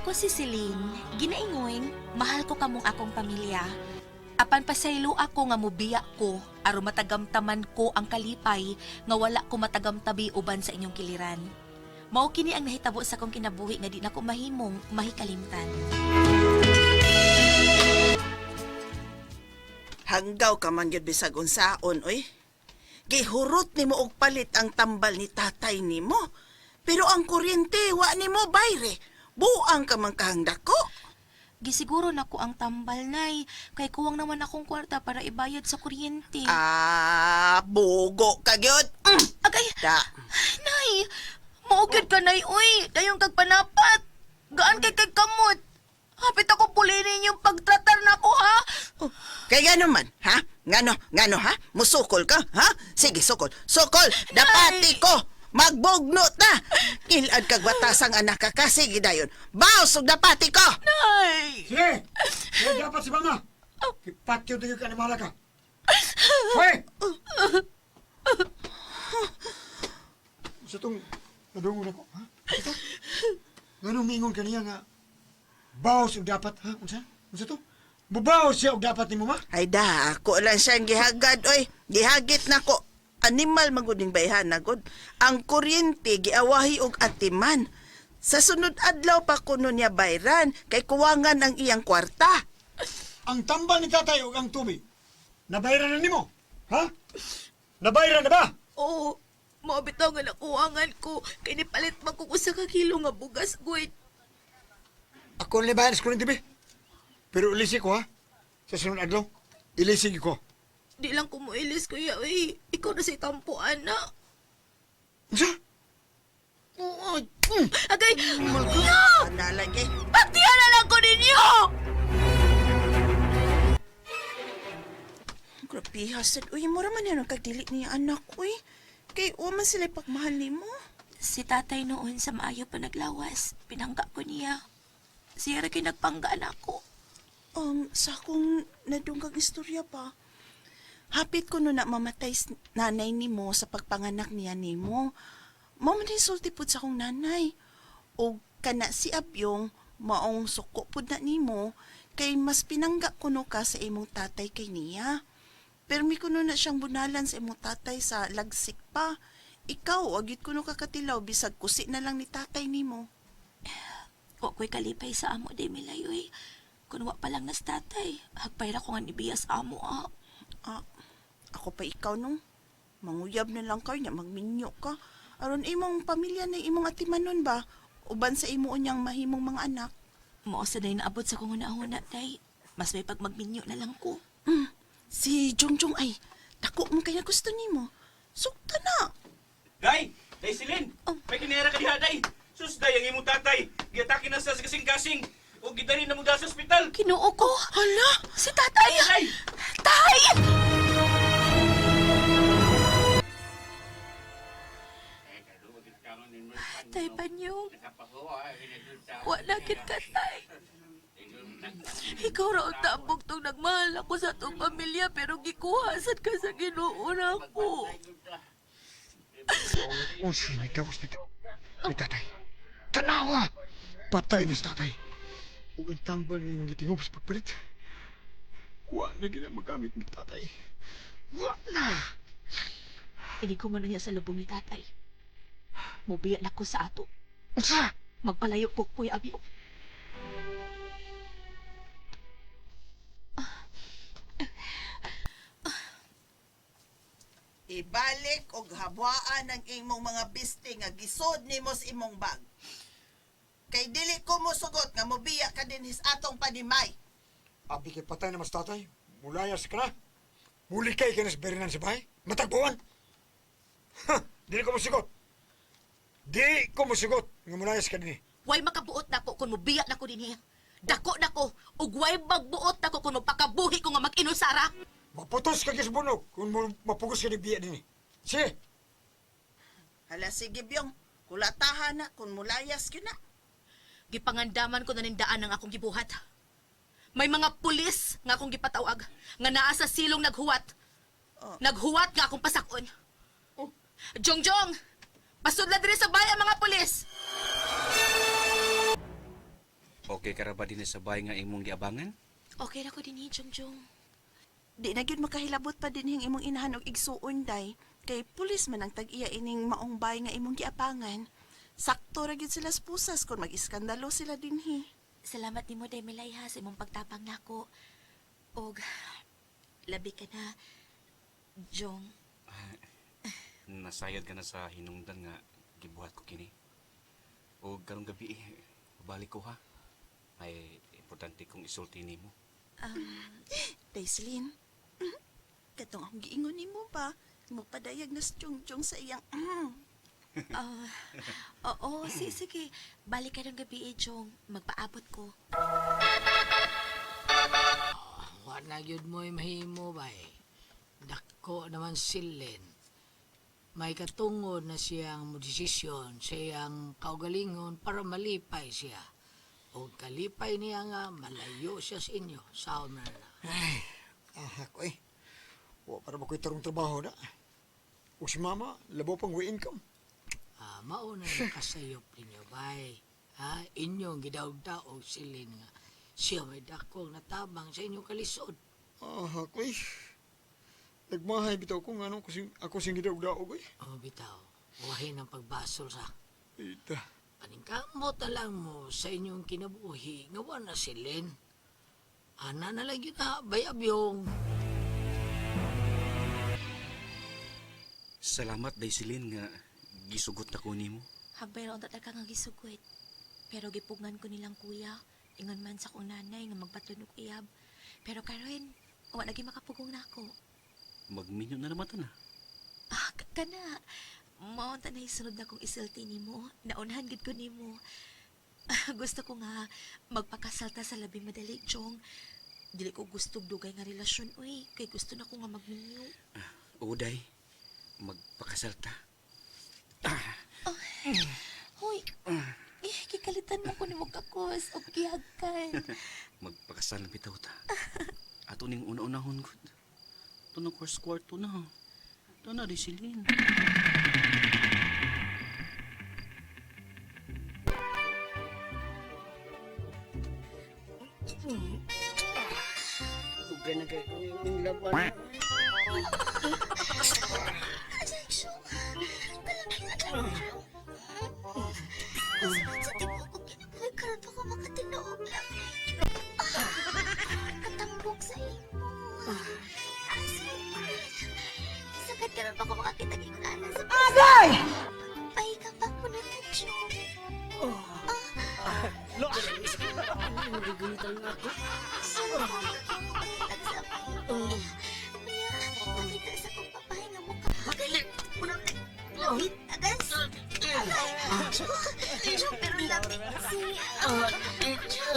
Ako si Celine, ginaingon, mahal ko kamong akong pamilya. Apan pasaylo ako nga mubiya ko, aron matagamtaman ko ang kalipay nga wala ko matagamtabi uban sa inyong kiliran. Mao kini ang nahitabo sa akong kinabuhi nga di nako mahimong mahikalimtan. Hanggaw ka man gyud bisag unsaon oy. Gihurot nimo og palit ang tambal ni tatay nimo. Pero ang kuryente wa nimo bayre. Buang ka man kahangdako. Gisiguro nako ang tambal, Nay, kay kuwang naman akong kwarta para ibayad sa kuryente. Ah, bugo ka gyud. Agay, Da. Nay, mao gyud ka, Nay, uy, dayon kag panapat. Gaan kay kag kamot. Hapit ako pulinin yung pagtratar nako, ha? Oh, kay ngano man, ha? Ngano, ngano ha? Musukol ka, ha? Sige, sukol. Sukol, dapati ko. Magbugno ta. Kilad kag batasang anak ka ka. Sige dayon. Baos ug dapati ko. Nay! Sige! Sige, dapat si mama! Ipatyo tayo ka ni Mala ka. Hoy! Sa itong nadungon ako, ha? Ito? Nga mingon ka niya nga baos og dapat, ha? Unsa? Unsa to? Mubaos siya og dapat ni mama? Ay da, ako lang siyang gihagad, oy. Gihagit na ko. Animal maguding bayhan na gud. Ang kuryente giawahi og atiman. Sa sunod adlaw pa kuno niya bayran kay kuwangan ang iyang kwarta. Ang tambal ni tatay og ang tubig, nabayran na nimo? Ha? Nabayran na ba? Oo, mao bitaw nga nakuwangan ko kay nipalit man ko usa ka kilo nga bugas, gud. Ako na bayar sa kuryente, be. Pero ilisi ko, ha? Sa sunod adlaw, ilisi ko. Di lang ko moilis, kuya, uy. Ikaw na si tampo, ana. Unsa? Oo. Agay, kuya! Ana lagi. Pagtiyan na lang ko ninyo! Grabe hasad. Uy, mura man yan ang kagdili niya anak, uy. Kay wa man sila pagmahal nimo. Si tatay noon sa maayo pa naglawas, pinangga ko niya. Siya ra kay nagpanggaan ako. Sa akong nadunggang istorya pa. Hapit ko no na mamatay nanay nimo sa pagpanganak niya nimo. Mao man sulti pud sa akong nanay. Og kana si Abyong maong suko pud na nimo kay mas pinangga kuno ka sa imong tatay kay niya. Pero mi kuno na siyang bunalan sa imong tatay sa lagsik pa. Ikaw, agyud kuno ka katilaw bisag kusi na lang ni tatay nimo. Wa ko'y kalipay sa amo, di milay, uy. Kun wa pa lang nas tatay, hagpay ra ko nga nibiya sa amo, ah. Ah, ako pa ikaw nung. Manguyab na lang kayo niya, magminyo ka. Aron imong pamilya na imong atimanon ba? Uban sa imo unyang mahimong mga anak. Mao sa day naabot sa kong huna-huna, day. Mas may pagmagminyo na lang ko. Si Jongjong ay, dako mo kaya gusto nimo. Sukta na. Day! Day Silin! Oh. May kinera ka diha, Day! Sus, Day, ang imong tatay! Giatake na sa kasing-kasing! O gidali na mo dahil sa ospital! Kinuo ko. Hala, Si tatay! Day! Tay! Tay Panyong, wala kit ka, tay. Ikaw raw ang tambok tong nagmahal ako sa atong pamilya pero gikuha sad ka sa Ginoo na ako. Unsa may gawas nito? Ay, tatay. Tanawa! Patay na sa tatay. Ug ang tambal nga imong gitingob sa pagpalit. Wa na gina magamit ni tatay. Wa na! Hindi ko man niya sa lubong ni tatay. Mubiya na ko sa ato. Unsa? Magpalayo ko, Kuya Abyo. Ibalik og habwaan ang imong mga biste nga gisod nimo sa imong bag. Kay dili ko mosugot nga mobiya ka dinhis atong panimay. Abi kay patay na mas tatay. Mulayas ka na. Muli kay ka na sa berinan sa bahay. Matagbuan. Ha! Dili ko masugot. Di ko musugot nga mulayas ka dinhi. Way makabuot nako kung mubiya nako dinhi. Dako nako ug way magbuot nako kung magpakabuhi ko nga mag-inusara. Maputos ka sa bunog kung mapugos ka ni biya dinhi. Sige! Hala sige Byong, kulatahan na kung mulayas gyud na. Gipangandaman ko na nindaan ang akong gibuhat. May mga pulis nga akong gipatawag nga naa sa silong naghuwat. Oh. Naghuwat nga akong pasakon. Jongjong, pasudla diri sa bahay ang mga pulis. Okay ka ra ba din sa bahay nga imong giabangan? Okay ra ko dinhi, Jungjung. Di na gyud makahilabot pa din hing imong inahan og igsuon, day. Kay pulis man ang tag-iya ining maong bay nga imong giapangan. Sakto ra gyud sila sa pusas kung mag-iskandalo sila dinhi. Salamat nimo day Milay ha sa imong pagtabang nako. Og labi ka na, Jong. Nasayad ka na sa hinungdan nga gibuhat ko kini. O karong gabi eh, balik ko ha. May importante kong isulti nimo. Daislin, katong akong giingon nimo ba? Mopadayag na si Jungjung sa iyang Ah, oo, sige. Balik ka ng gabi eh, Jong. Magpaabot ko. Wa na gyud mo'y mahimo bay. Dako naman silin. May katungod na siyang modesisyon sa iyang kaugalingon para malipay siya. O kalipay niya nga malayo siya sa inyo. Sao man na. Ay, ako eh. Wa para ba ko'y tarong trabaho na. O si mama, labo pang way income. Ah, mauna na kasayop ninyo bay. Ha? Inyong gidaog-daog silin nga. Siya may dakong natabang sa inyong kalisod. Ah, ako eh. Nagmahay bitaw ko nga nung kusing, ako sing gidaog-daog eh. O bitaw, wahin ang pagbasol sa Ita. Paningkamot na lang mo sa inyong kinabuhi nga wa na silin. Ana na lang yun ha, bayab yung. Salamat day Celine nga gisugot na ko nimo. Habay ra unta ka nga gisugot. Pero gipugngan ko nilang kuya. Ingon man sa kong nanay nga magbaton og iyab. Pero karon, wa lagi makapugong nako. Magminyo na naman ta na. Ah, kana. Mao unta na isunod na kong isulti nimo. Naunhan gid ko nimo. Gusto ko nga magpakasal ta sa labi madali, Chong. Dili ko gusto og dugay nga relasyon, uy. Kay gusto na ko nga magminyo. Oo day, magpakasal ta. Hoy, eh, kikalitan mo ko nimo kakos og gihagkan. Magpakasal na bitaw ta. Ato ning una-unahon gud. Tunog first kwarto na. Tana di Celine. Ugay na kayo yung laban. Sa tibuok ko kinabuhi karon pa ko makatinuog lang. Katambok sa imo. Asmo. Sakit karon pa ko makakita kay ana sa Agay! Pahikapak ko na to, Chong. Nagigunitan nga ako. Sino ko makakita sa baby? Unya, nakita sa kong papahinga mukha. Lapit, agas. Agay! Chong, pero lapit siya.